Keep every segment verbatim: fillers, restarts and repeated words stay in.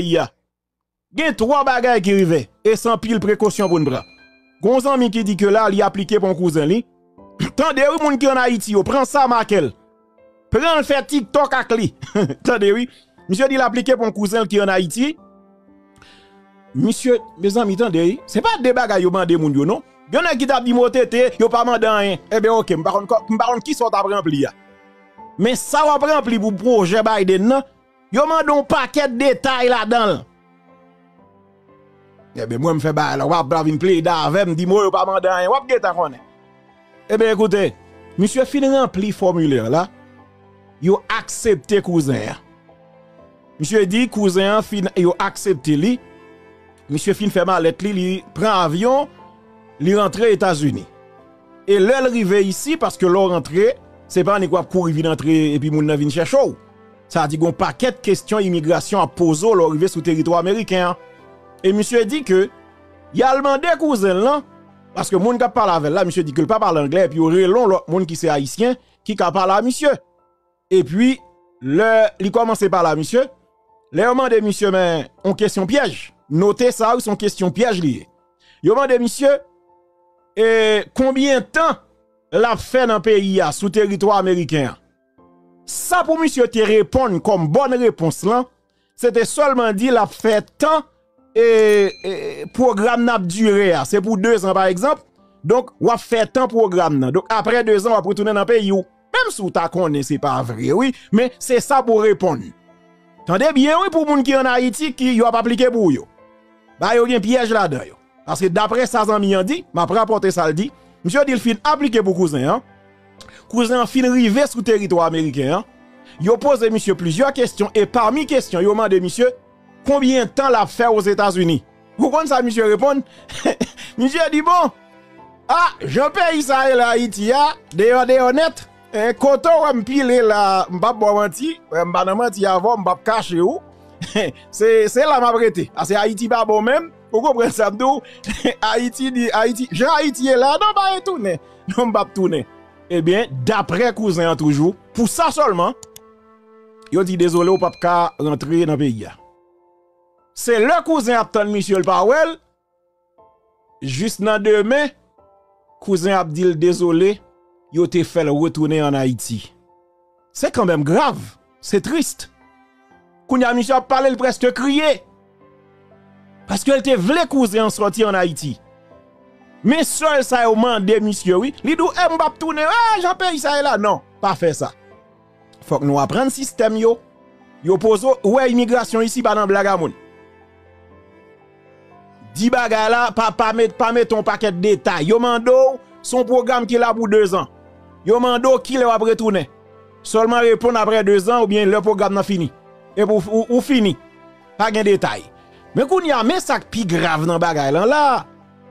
peyi a. Gen twa bagay ki rive, e se anpil prekosyon pou n pran. Gon zanmi ki di ke la, li aplike pou yon kouzen li. Tande wi, moun ki ann Ayiti yo, pran sa, make l. Pran l, fè TikTok ak li. Tande wi. Misye di l aplike pou yon kouzen l ki ann Ayiti. Misye, mezanmi, tande wi. Se pa de bagay yo mande moun yo, non. Gen nèg ki t ap di m, "O T T, yo pa mande anyen." Ebyen, oke, m pa konn kò-, m pa konn kisa w t ap ranpli a. Men sa w ap ranpli pou pwojè Biden nan, yo mande yon pakèt detay ladan l. Ebyen, mwen, m fè bagay la, w ap, w ap vin plede avè m, di m, "O, yo pa mande anyen." W ap gentan konnen. Ebyen, ekoute, misye fin ranpli fòmilè la, yo aksepte kouzen an. Misye di kouzen an fin, yo aksepte li. Misye fin fè malèt li, li pran avyon, li rantre Etazini. E lè l rive isi, paske lè w rantre, se pa annik w ap kouri vin antre epi moun nan vin chèche w. Sa di gon pakèt kesyon imigrasyon ap poze w lè w rive sou teritwa ameriken an. E misye di ke y al mande kouzen l lan, paske moun k ap pale avè l la, misye di ke l pa pale anglè, epi yo rele yon lòt moun ki se ayisyen, ki ka pale a misye. Epi, lè li kòmanse pale a misye, lè yo mande misye, men, yon kesyon pyèj. Note sa, wi, se yon kesyon pyèj li ye. Yo mande misye, e, konbyen tan l ap fè nan peyi a, sou teritwa ameriken an. Sa pou misye te reponn kòm bòn repons lan, se te sèlman di l ap fè tan, e, e, pwogram nan ap dire a. Se pou dezan, pa egzanp. Donk, w ap fè tan pwogram nan. Donk, apre dezan, w ap retounen nan peyi w. Menm si w ta konnen se pa vre, wi, men se sa pou w reponn. Tande byen, wi, pou moun ki ann Ayiti, ki yo ap aplike pou yo. Ba yo gen pyèj ladan yo. Paske daprè sa zanmi an di, m ap rapòte sa l di, misye di l fin aplike pou kouzen an. Kouzen an fin rive sou teritwa ameriken an. Yo poze misye plizyè kesyon e pami kesyon yo mande misye, konbyen tan l ap fè Ozetazini. Ou konn sa misye reponn? Misye di, "Bon, a, jan peyi sa ye la Ayiti a, deyò deyò nèt, e, kote w wè m pile la, m p ap ba w manti, e, m pa nan manti avè w, m p ap kache w. Se, se la m ap rete." A, se Ayiti pa bon menm, ou konprann sa m di w? Ayiti di, Ayiti, jan Ayiti ye la, non, pa retounen. Non, m p ap tounen. Ebyen, daprè kouzen an toujou, pou sa sèlman, yo di, "Dezole, ou p ap ka rantre nan peyi a." Se lè kouzen ap tann misye, l pa wè l, jis nan demen, kouzen ap di l, "Dezole, yo te fè l retounen ann Ayiti." Se kanmenm grav, se tris. Kounye a, misye ap pale, l prèske kriye. Paske l te vle kouzen an sòti ann Ayiti. Men sèl sa yo mande misye, wi. Li di w, "E, m p ap tounen. A, jan peyi sa ye la." Non, pa fè sa. Fòk nou aprann sistèm yo. Yo poze w, ou wè imigrasyon isi pa nan blag a moun. Di bagay la, pa, pa met, pa mete yon pakèt detay. Yo mande w, se yon pwogram ki la pou dezan. Yo mande w kilè w ap retounen. Sèlman reponn apre dezan oubyen lè pwogram nan fini. Epi w, ou, ou fini. Pa gen detay. Men kounye a, men sa k pi grav nan bagay lan la.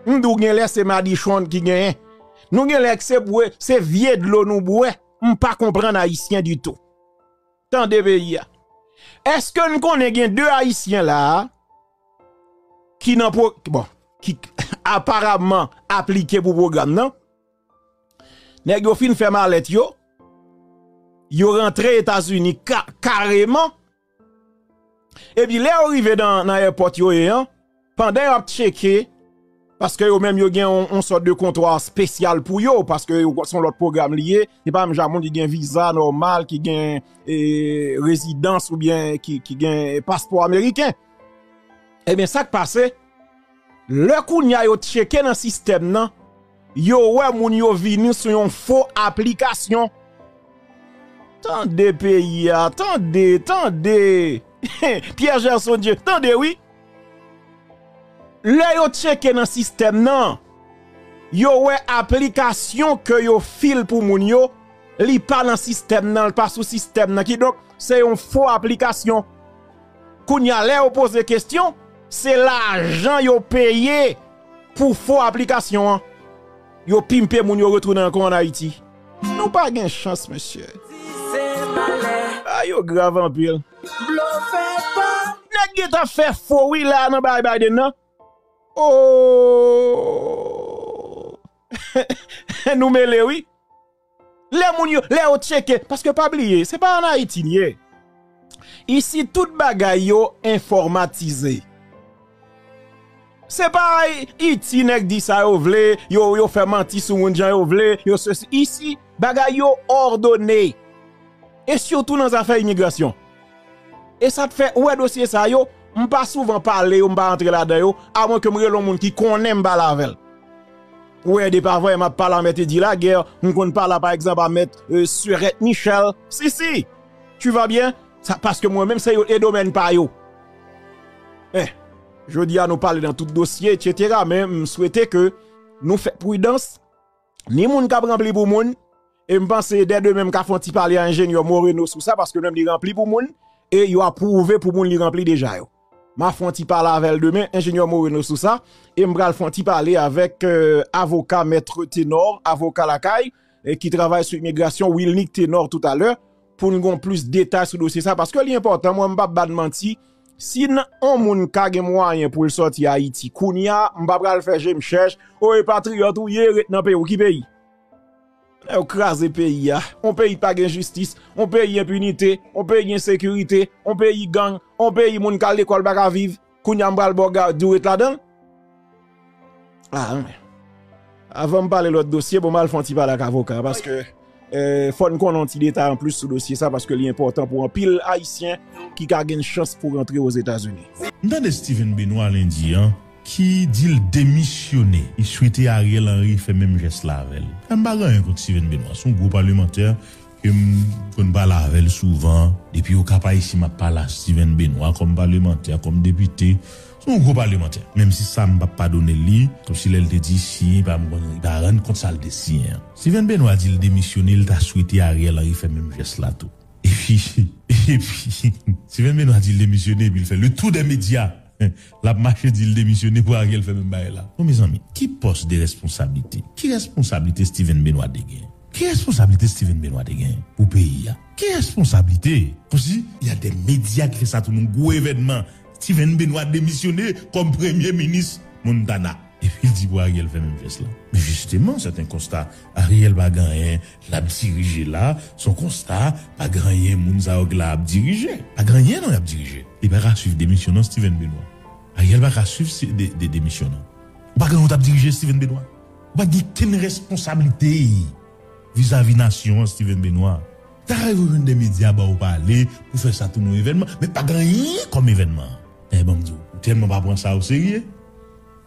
M di w genlè se madichon ki genyen. Nou genlè k se bwè, se vye dlo nou bwè. M pa konprann Ayisyen ditou. Tande peyi a. Èske n konnen gen de Ayisyen la a ki nan pwo-, bon, ki aparamman aplike pou pwogram nan? Nèg yo fin fè malèt yo, yo rantre Etazini ka-, kareman. Epi lè yo rive nan, nan èpòt yo ye an, pandan y ap tcheke, paske yo menm yo gen yon, yon sòt de kontwa espesyal pou yo, paske yo, se yon lòt pwogram li ye, se pa menm jan moun ki gen viza nòmal, ki gen, e, rezidans oubyen ki, ki gen paspò ameriken. Ebyen, sa k pase, lè kounye a yo tcheke nan sistèm nan, yo wè moun yo vini sou yon fo aplikasyon. Tande peyi a, tande, tande. Pierre Gerson Dieu, tande wi. Lè yo tcheke nan sistèm nan, yo wè aplikasyon ke yo fil pou moun yo, li pa nan sistèm nan, li pa sou sistèm nan. Kidonk, se yon fo aplikasyon. Kounye a, lè yo poze kesyon, se lajan yo peye pou fo aplikasyon an. Yo pimpe moun yo retounen ankò ann Ayiti. Nou pa gen chans, mesye. A, yo grav anpil. Nèg gentan fè fo wi la nan bay Biden nan. Oh! Nou mele wi. Lè moun yo, lè yo tcheke, paske pa bliye, se pa ann Ayiti n ye. Isi, tout bagay yo enfòmatize. Se pa iti nèg di sa yo vle, yo, yo fè manti sou moun jan yo vle, yo sesi. Isi, bagay yo òdone. E sitou nan zafè imigrasyon. E sa t fè, ou wè dosye sa yo, m pa souvan pale yo, m pa rantre ladan yo, amwen ke m rele yon moun ki konnen m pale avè l. Ou wè, de pa vre, m ap pale a Mèt Edi Lagè, m konn pale, pa egzanp, a Mèt, euh, Surette Michel. Si, si, tu vas bien? Sa, paske mwen menm, se yo, e domèn pa yo. Eh, jodi a, nou pale nan tout dosye, etsetera, men m swete ke nou fè pridans, ni moun k ap ranpli pou moun, e m panse dè demen m ka fè yon ti pale a enjenyè Moreno sou sa, paske menm li ranpli pou moun, e yo apwouve pou moun li ranpli deja yo. M a fè yon ti pale avè l demen, enjenyè Moreno sou sa, e m pral fè yon ti pale avèk, euh, avoka Mèt Tenor, avoka lakay, e ki travay sou imigrasyon, Wilnick Tenor toutalè, pou n gon plis detay sou dosye sa, paske li enpòtan, mwen m p ap ba n manti, si n, on moun ka gen mwayen pou l sòti Ayiti, kounye a, m pa pral fè je m chèch, o e patriyòt ou ye, ret nan peyi w, ki peyi? Nèg yo kraze peyi a. On peyi pa gen jistis, on peyi enpinite, on peyi ensekirite, on peyi gang, on peyi moun k al lekòl pa ka viv. Kounye a m pral ba w ga-, di w ret ladan l. Ah, men. Avan m pale lòt dosye, bon, m al fè yon ti pale ak avoka a, paske, eh, fò n konnen yon ti detay anplis sou dosye sa, paske li enpòtan pou anpil Ayisyen ki ka gen chans pou rantre Ozetazini. M tande Steven Benoît lendi an, ki di l demisyone. Li swete Ariel Henry fè menm jès la avè l. Frè m, m pa gen anyen kont Steven Benoît. Se yon gwo palemantè ke m konn pale avè l souvan. Depi Okap Ayisyen, m ap pale a Steven Benoît kòm palemantè, kòm depite. Se yon gwo palemantè. Menm si sa m p ap padone l li, kòmsi lè l te di siyen, pa m konn, li pa rann kont sa l te siyen an. Steven Benoît di l demisyone, l ta swete Ariel Henry fè menm jès la tou. Epi, epi, Steven Benoît di l demisyone, epi l fè le tour des médias. L ap mache di l demisyone pou Ariel fè menm bagay la. Bon, mezanmi, ki pòs de responsablite? Ki responsablite Steven Benoît te gen? Ki responsablite Steven Benoît te gen pou peyi a? Ki responsablite? Kòmsi, y a des médias ki fè sa tou, yon gwo evènman. Steven Benoît demisyone kòm premye minis Montana. Epi l di pou Ariel fè menm jès la. Men jisteman, c'est un constat. Ariel pa gen anyen l ap dirije la, se yon konsta, pa gen anyen moun sa yo ki la ap dirije. Pa gen anyen non y ap dirije. Li pa ka swiv demisyon non, Steven Benoît. Ariel pa ka swiv si, de, de, demisyon non. Ou pa gen anyen w t ap dirije, Steven Benoît. Ou pa gen kenn responsablite vizavi nasyon an, Steven Benoît. Ta rive jwenn de medya ba w pale pou fè sa tounen yon evènman, men pa gen anyen kòm evènman. Eh, ban m di w, ou tèlman pa pran sa o serye.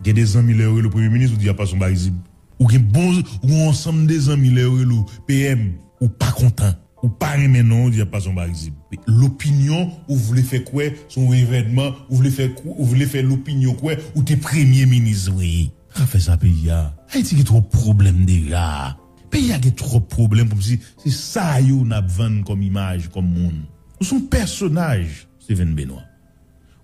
Gen de zanmi lè yo rele w premye minis, ou di y ap pase yon bagay zib. Ou gen bon, ou gen yon ansanm de zanmi lè yo rele w P M, ou pa kontan. Ou pa renmen non, ou di y ap pase yon bagay zib. Lopinyon, ou vle fè kwè se yon evènman, ou vle fè, ou vle fè lopinyon kwè ou te premye minis vre. Sa ka fè sa peyi a. Ayiti gen twòp pwoblèm deja. Peyi a gen twòp pwoblèm kòmsi se sa yo n ap vann kòm imaj, kòm moun. Ou se yon pèsonaj, Steven Benoît.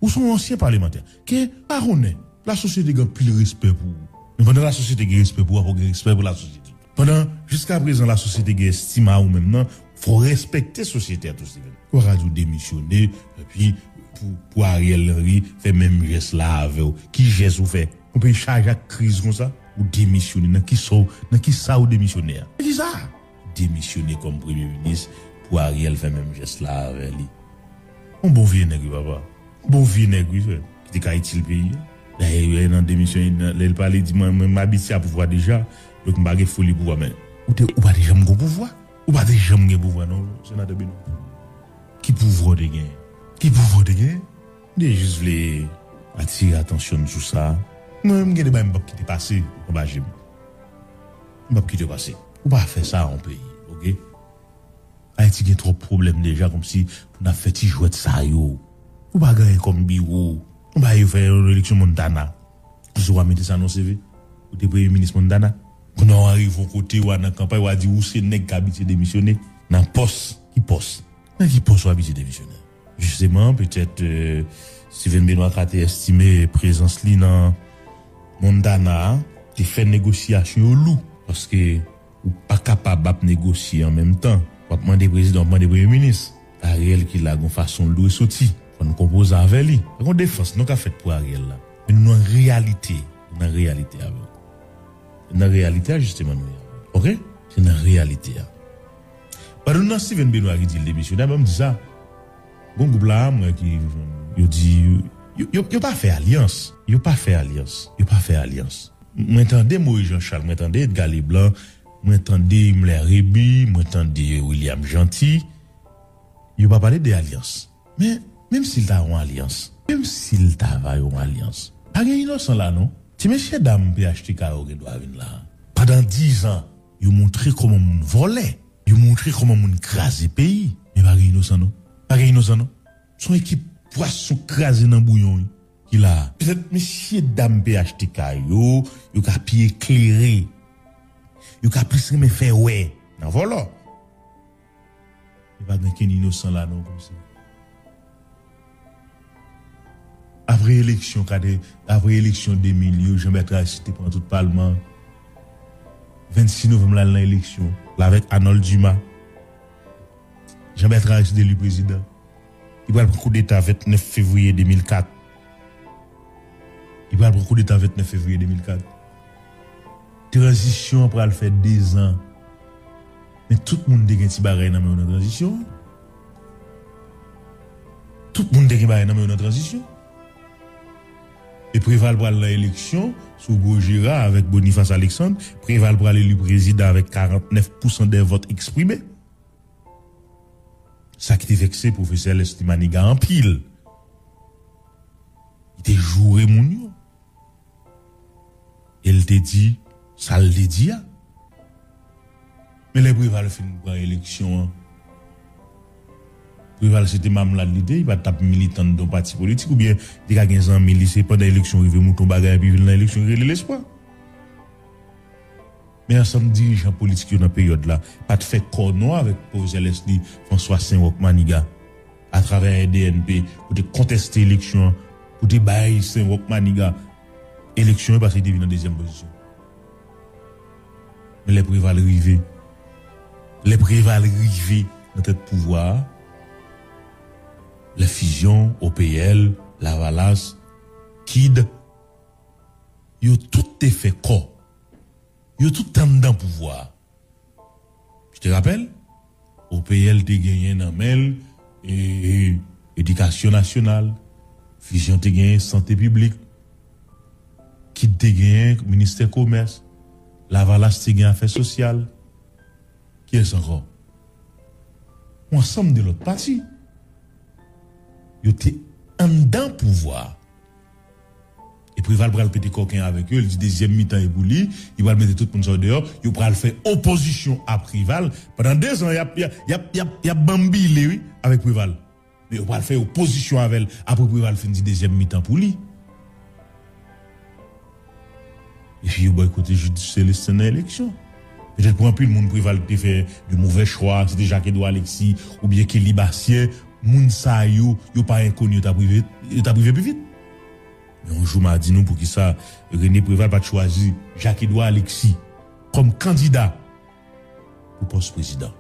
Ou se yon ansyen palemantè. Ke pa konnen, lasosyete gen anpil respè pou ou. Men pandan lasosyete gen respè pou ou, fò w gen respè pou lasosyete. Pandan, jiskaprezan, lasosyete gen estim a ou menm nan, fò w respekte sosyete a tou, Steven. Ou pa ka di w demisyone, epi pou, pou Ariel Henry fè menm jès la avè w. Ki jès ou fè? Yon peyi chaje ak kriz konsa, ou demisyone. Nan kisa w, nan kisa w demisyone a? Nan kisa? Demisyone kòm premye minis pou Ariel fè menm jès la avè li. Yon bon vye nèg wi, papa. Yon bon vye nèg wi, frè. Ki te ka itil peyi a. Dayè, nan demisyon, nan, lè l pale, di, mwen, mwen, m abitye a pouvwa deja. Donk, m pa gen foli pouvwa, men ou te, ou pa te janm gen pouvwa. Ou pa te janm gen pouvwa, non, senatè Benoît. Ki pouvwa w te gen? Ki pouvwa w te gen? M te jis vle atire atansyon n sou sa. Mwen menm, gen de bagay m p ap kite pase anba je m. M p ap kite w pase. Ou pa fè sa a yon peyi, oke? Ayiti gen twòp pwoblèm deja, kòmsi pou n ap fè ti jwèt sa yo. Ou pa gen anyen kòm biwo. Yon bagay yo fè yon eleksyon Montana. Kòmsi w pa mete sa nan C V. Ou te premye minis Montana. Kounye a w arive yon kote, w a nan kanpay, w a di ou se nèg k abitye demisyone. Nan pòs, ki pòs? Nan ki pòs w abitye demisyone? Jisteman, petèt, euh, Steven Benoît ka te estime prezans li nan Montana a te fè negosyasyon yo lou. Paske ou pa kapab ap negosye an menm tan. W ap mande prezidan, w ap mande premye minis. Ariel ki la, gon fason l dwe soti. Fò n konpoze avè li. Pa gon defans non k ap fèt pou Ariel la. Men nou nan reyalite. Nou nan reyalite avè w. Nan reyalite a, jisteman, nou ye. Oke? Se nan reyalite a. Padon nan Steven Benoît ki di l demisyone, ban m di sa. Bon, gwoup la, mwen ki, yo di, yo, yo, yo pa fè alyans. Yo pa fè alyans. Yo pa fè alyans. Mwen tande Moïse Jean Charles, mwen tande Edgar Leblanc, mwen tande Himmler Réby, mwen tande William Jeanty. Yo pa pale de alyans. Men, menm si l ta yon alyans, menm si l ta va yon alyans, pa gen inosan la non. Ti mesye dam P H T K yo gen dwa vin la. Pandan diz an, yo montre kòman moun vòlè, yo montre kòman moun kraze peyi. Men pa gen inosan non. Pa gen inosan non. Se yon ekip pwason kraze nan bouyon wi, ki la. Petèt mesye dam P H T K yo, yo ka pi eklere. Yo ka plis renmen fè wè nan vòlò. Men pa gen kenn inosan la non, kòmsi. Apre eleksyon, kade, apre eleksyon de mil yo, Jean Bertrand Aristide te pran tout palman. Vennsis novanm la, l nan eleksyon, l avèk Arnold Dumas. Jean Bertrand Aristide eli prezidan. Li pral pran koudeta vennèf fevriye de mil kat. Li pral pran koudeta vennèf fevriye de mil kat. Tranzisyon an pral fè de zan. Men tout moun te gen ti bagay nan men yo nan tranzisyon an. Tout moun te gen bagay nan men yo nan tranzisyon. E Preval pral nan eleksyon sou gwo jera avèk Boniface Alexandre. Preval pral eli prezidan avèk karantnèf pousan dè vòt eksprime. Sa ki te vekse pwofesè Leslie Manigat anpil. Li te joure moun yo. E l te di sa l te di a. Men lè Preval fin pran eleksyon an, Preval se te mamlad li te, li pa t ap militan nan yon pati politik, oubyen li te ka gen zanmi li, se pandan eleksyon rive mouton bagay, epi vin nan eleksyon, li rele Lespwa. Men ansanm dirijan politik yo nan peryòd la pa t fè kò non avèk pwofesè Leslie François Saint-Roch Manigat atravè R D N P pou te konteste eleksyon an, pou te bay Saint-Roch Manigat eleksyon yo, paske li te vin nan dezyèm pozisyon. Men lè Preval rive, lè Preval rive nan tèt pouvwa a, lè fizyon, O P L, Lavalas, kid, yo tout te fè kò. Yo tout te anndan pouvwa a. Tu te rappelles? O P L te genyen nan men l, e, e, edikasyon nasyonal, fizyon te genyen sante piblik, kid te genyen ministè komès, Lavalas te gen afè sosyal. Kiyès ankò? Yon ansanm de lòt pati. Yo te anndan pouvwa a. E Preval pral pete kòken avèk yo, li di dezyèm mitan e pou li, li pral mete tout moun sa yo deyò, yo pral fè opozisyon a Preval. Pandan de zan, y ap, y ap, y ap, y ap, y ap banbile, wi, avèk Preval. Men yo pral fè opozisyon avè l, apre Preval fin di dezyèm mitan pou li. Epi yo bòykote Jude Célestin nan eleksyon. Petèt pou anpil moun, Preval te fè de movè chwa, se te Jacques Edouard Alexis oubyen Kelly Bassière, moun sa yo, yo pa enkoni, yo t ap rive, yo t ap rive pi vit. Men yon jou m a di nou poukisa René Préval pa t chwazi Jacques Edouard Alexis kòm kandida pou pòs prezidan.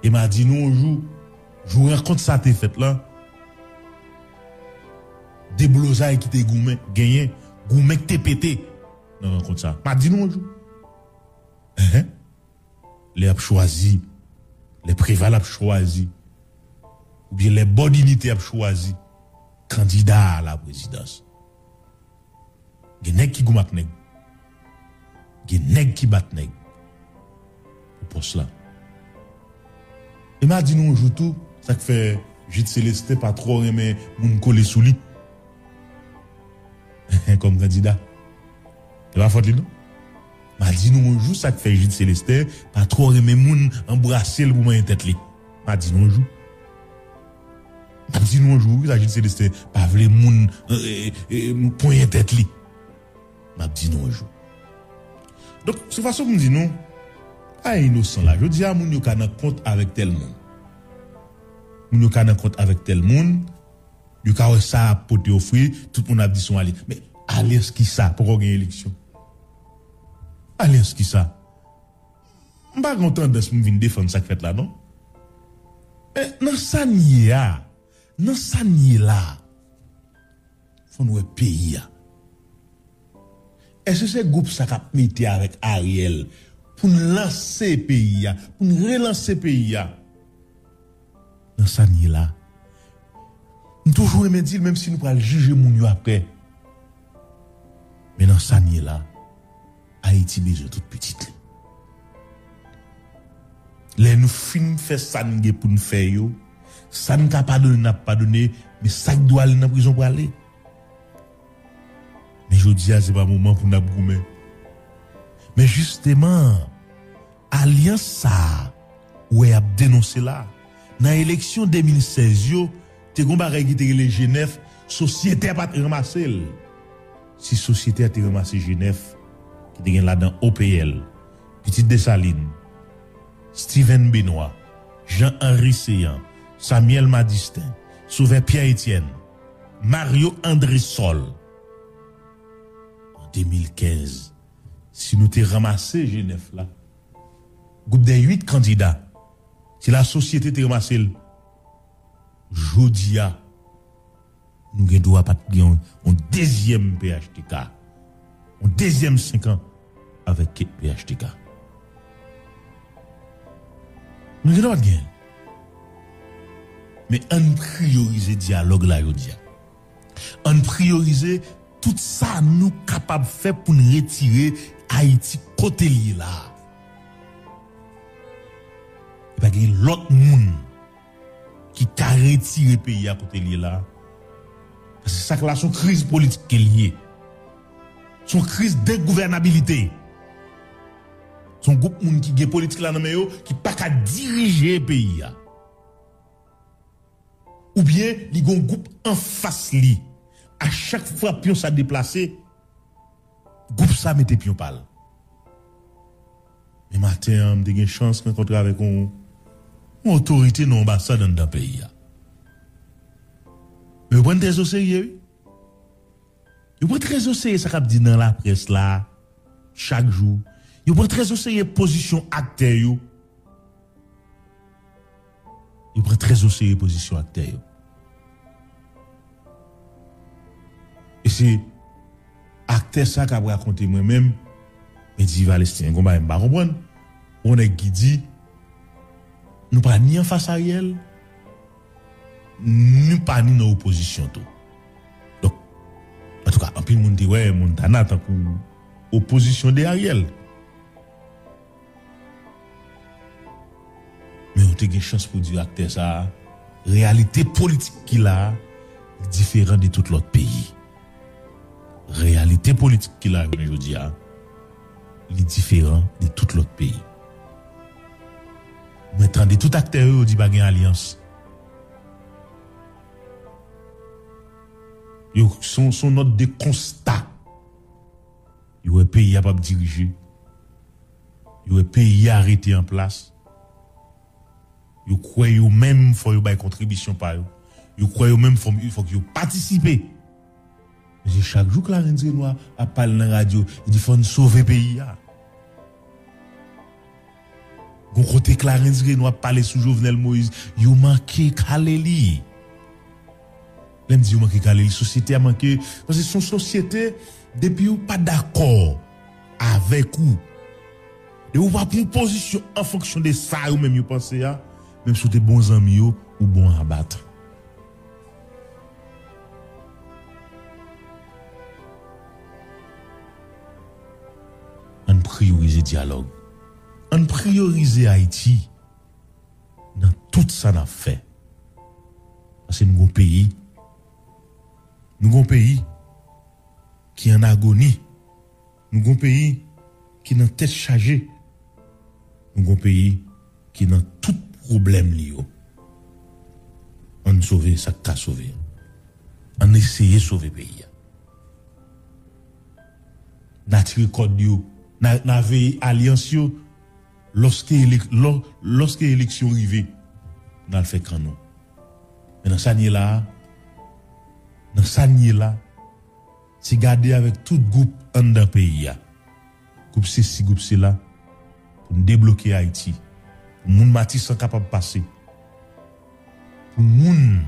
E m a di nou yon jou, jou rankont sa te fèt la, deblozay ki te goumen, genyen, goumen ki te pete nan rankont sa. M a di nou yon jou. Enhen. Lè y ap chwazi, lè Preval ap chwazi, oubyen lè Bòdinite ap chwazi kandida a la prezidans. Gen nèg ki goumen ak nèg. Gen nèg ki bat nèg pou pòs la. E m a di nou yon jou tou, sa k fè Jude Célestin pa twò renmen moun kole sou li kòm kandida. E pa fòt li non. M a di nou yon jou sa k fè Jude Célestin pa twò renmen moun anbrase l pou manyen tèt li. M a di nou yon jou. M ap di nou yon jou wi, sa Jude Célestin pa vle moun, e, e, e, ponyen tèt li. M ap di nou yon jou. Donk, se fason pou m di nou, pa inosan la. Jodi a, moun yo ka nan kont avèk tèl moun. Moun yo ka nan kont avèk tèl moun. Yo ka wè sa ap pote yo fwi, tout moun ap di se yon alyans. Men alyans kisa? Poko gen eleksyon. Alyans kisa? M pa gen yon tandans pou m vin defann sa k fèt la, non. Men nan sa n ye a, nan sa n ye la, fò n wè peyi a. Èske se gwoup sa k ap mete avèk Ariel pou n lanse peyi a, pou n relanse peyi a? Nan sa n ye la, m toujou renmen di l, menm si nou pral jije moun yo apre. Men nan sa n ye la, Ayiti bezwen tout pitit li. Lè nou fin fè sa n gen pou n fè yo, sa n ka padone, n ap padone, men sa k dwe ale nan prizon prale. Men jodi a, se pa moman pou n ap goumen. Men jisteman, alyans sa a, ou wè y ap denonse la, nan eleksyon de mil sèz yo, te gon bagay ki te rele G nèf, sosyete a pa t ranmase l. Si sosyete a te ranmase G nèf, ki te gen ladan O P L, Pitit Desalin, Steven Benoît, Jean Henry Céant, Samuel Madistin, Sauveur Pierre Etienne, Mario André Sol, an de mil kenz, si nou te ranmase G nèf la, gwoup dè uit kandida, si lasosyete te ranmase l, jodi a, nou gen dwa pa t gen yon, yon dezyèm P H T K, yon dezyèm senk an avèk P H T K. Nou gen dwa pa t gen l. Men ann priyorize dyalòg la jodi a. Ann priyorize tout sa nou kapab fè pou n retire Ayiti kote l ye la a. E pa gen lòt moun ki ka retire peyi a kote l ye la. Paske sa k la, se yon kriz politik ke l ye. Se yon kriz de gouvènabilite. Se yon gwoup moun ki gen politik la nan men yo, ki pa ka dirije peyi a. Oubyen li gen yon gwoup anfas li. A chak fwa pyon sa deplase, gwoup sa mete pyon pa l. Men maten an, m te gen chans rankontre avèk yon, yon otorite nan anbasad anndan peyi a. Men yo pran n trè oserye, wi. Yo pran trè oserye sa k ap di nan laprès la, chak jou. Yo pran trè oserye pozisyon aktè yo. Yo pran trè oserye pozisyon aktè yo. E se aktè sa k ap rakonte mwen menm, men di Valestin, gon bagay m pa konprann. Gon nèg ki di, nou pa ni anfas Ariel, nou pa ni nan opozisyon tou. Donk, antouka, anpil moun te wè Montana tankou opozisyon de Ariel. Men ou te gen chans pou di aktè sa a, reyalite politik ki la a, li diferan de tout lòt peyi. Reyalite politik ki la a jounen jodi a, li diferan de tout lòt peyi. Mwen tande tout aktè yo, yo di pa gen alyans. Yo, se yon, se yon nòt de konsta. Yo wè peyi a p ap dirije. Yo wè peyi a rete an plas. Yo kwè yo menm fò yo bay kontribisyon pa yo. Yo kwè yo menm fò, fòk yo patisipe. Men se chak jou Clarens Renois ap pale nan radyo, li di fò n sove peyi a. Gon kote Clarens Renois ap pale sou Jovenel Moïse, yo manke kale li. Lè m di yo manke kale li, sosyete a manke, paske se yon sosyete, depi yo pa dakò avèk ou, depi ou pa pran pozisyon an fonksyon de sa yo menm yo panse a, menm si w te bon zanmi yo, ou bon abat. Ann priyorize dyalòg. Ann priyorize Ayiti nan tout sa n ap fè. Paske nou gon peyi. Nou gon peyi ki an agoni. Nou gon peyi ki nan tèt chaje. Nou gon peyi ki nan tout pwoblèm li yo. Ann sove sa k ka sove. Ann eseye sove peyi a. N a tire kòd yo, n a, n a veye alyans yo, lòske elek-, lò-, lòske eleksyon rive, n al fè kan nou. Men nan sa n ye la a, nan sa n ye la, se gade avèk tout gwoup anndan peyi a. Gwoup sesi, gwoup sela, pou n debloke Ayiti. Pou moun Matisan kapab pase. Pou moun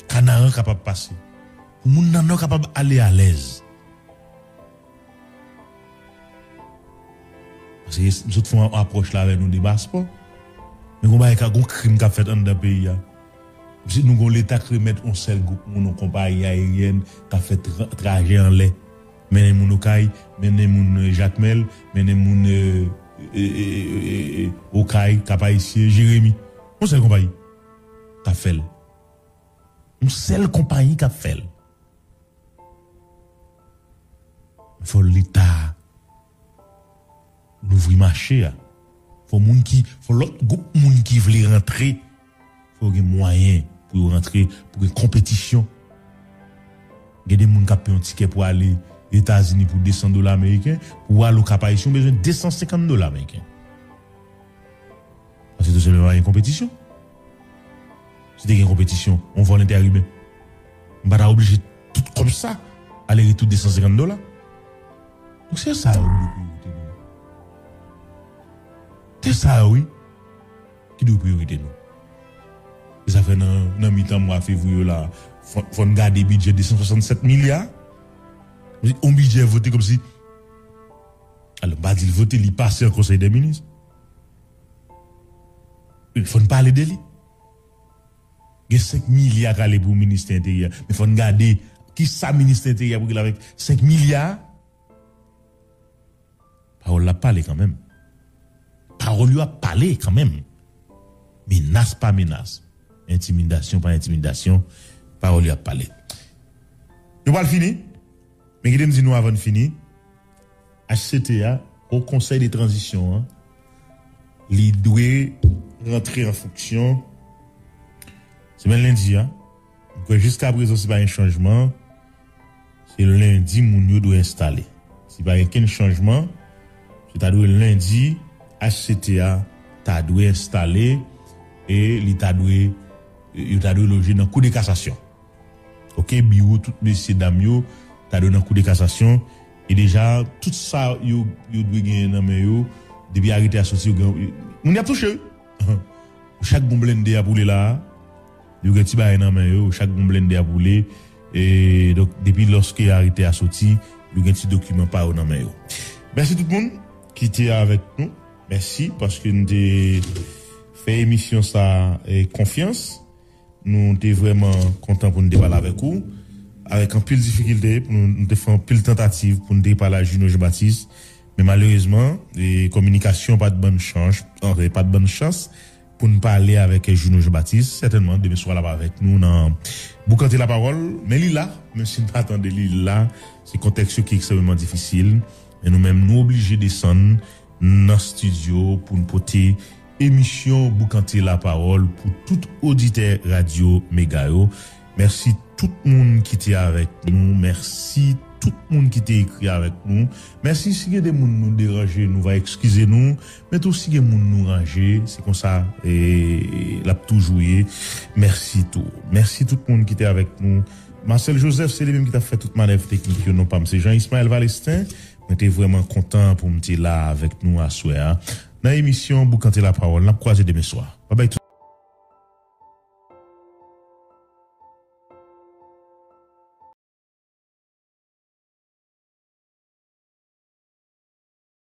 Kanaran kapab pase. Pou moun nan Nò kapab ale alèz. Paske m sot fè yon apwòch la avè nou de paspò. Men gon bagay ka, gon krim k ap fèt anndan peyi a. Si nou gon Leta k remèt yon sèl gwoup moun, yon konpayi ayeryèn k ap fè tra- trajè anlè, mennen moun Okay, mennen moun, eh, Jakmèl, mennen moun, eh, eh, eh, eh, eh, Okay, Kap Ayisyen, Jeremi. Yon sèl konpayi k ap fè l. Yon sèl konpayi k ap fè l. Fò Leta louvri mache a. Fò moun ki, fò lòt gwoup moun ki vle rantre, fò gen mwayen pou yo rantre, pou gen konpetisyon. Gen de moun k ap peye yon tikè pou ale Etazini pou de san dola ameriken, pou w ale Okap Ayisyen, ou bezwen de san senkant dola ameriken. Paske tou senpleman pa gen konpetisyon. Si te gen konpetisyon, yon vòl entèiriben, m pa ta oblije tout kòb sa, ale retou de san senkant dola. Donk se sa yo ki dwe priyorite nou. Se sa yo, wi, ki dwe priyorite nou. E sa fè nan, nan mitan mwa fevriye la, fò, fò n gade bidjè de san swasannsèt milya. Yon bidjè vote kòmsi, alò, m pa di l vote, li pase an konsèy dè minis. Fò n pale de li. Gen senk milya k ale pou ministè enteryè. Men fò n gade kisa ministè enteryè pou gen avèk senk milya. Pawòl la ap pale kanmenm. Pawòl yo ap pale kanmenm. Menas pa menas. Entimidasyon pa entimidasyon. Pawòl yo ap pale. Yo pral fini. Men kite m di nou avan n fini. H C T A, Haut Conseil de Transition an, li dwe rantre an fonksyon semèn lendi a. M kwè jiska prezan, si pa gen chanjman, se lendi moun yo dwe enstale. Si pa gen kenn chanjman, se ta dwe lendi H C T A ta dwe enstale e li ta dwe, yo ta dwe loje nan Kou de Kasasyon. Oke, biwo tout mesye dam yo ta dwe nan Kou de Kasasyon. E deja, tout sa yo, yo dwe genyen nan men yo, depi arete a soti, yo gen, moun y ap touche, wi. Chak gon blende ap woule la a, yo gen ti bagay nan men yo, chak gon blende ap woule. E, donk, depi lòske arete a soti, yo gen ti dokiman pa yo nan men yo. Mèsi tout moun ki te avèk nou. Mèsi paske n te fè emisyon sa, e, konfyans. Nou te vrèman kontan pou n te pale avèk ou. Avèk anpil difikilte, pou nou, nou te fè anpil tantativ pou n te pale ak Juno Jean Baptiste. Men malerezman, e, kominikasyon pa t ban n chans, anfen, pa t ban n chans pou n pale avèk Juno Jean Baptiste. Sètènman, demen swa l ap avèk nou nan Boukante Lapawòl. Men li la, menm si n pa tande li, li la. Se kontèks yo ki ekstrèmeman difisil. Men nou menm, nou oblije desann nan estidyo pou n pote emisyon Boukante Lapawòl pou tout oditè Radyo Mega yo. Mèsi tout moun ki te avèk nou. Mèsi tout moun ki te ekri avèk nou. Mèsi si gen de moun nou deranje, nou va ekskize nou. Men tou si gen moun nou ranje, se konsa, e, l ap toujou ye. Mèsi tou. Mèsi tout moun ki te avèk nou. Marcel Joseph, se li menm ki t ap fè tout manèv teknik yo. Non pa m, se Jean Ismaël Valestin. Mwen te vrèman kontan pou m te la avèk nou aswè a. Nan emisyon Boukante Lapawòl, n ap kwaze demen swa. Babay tout.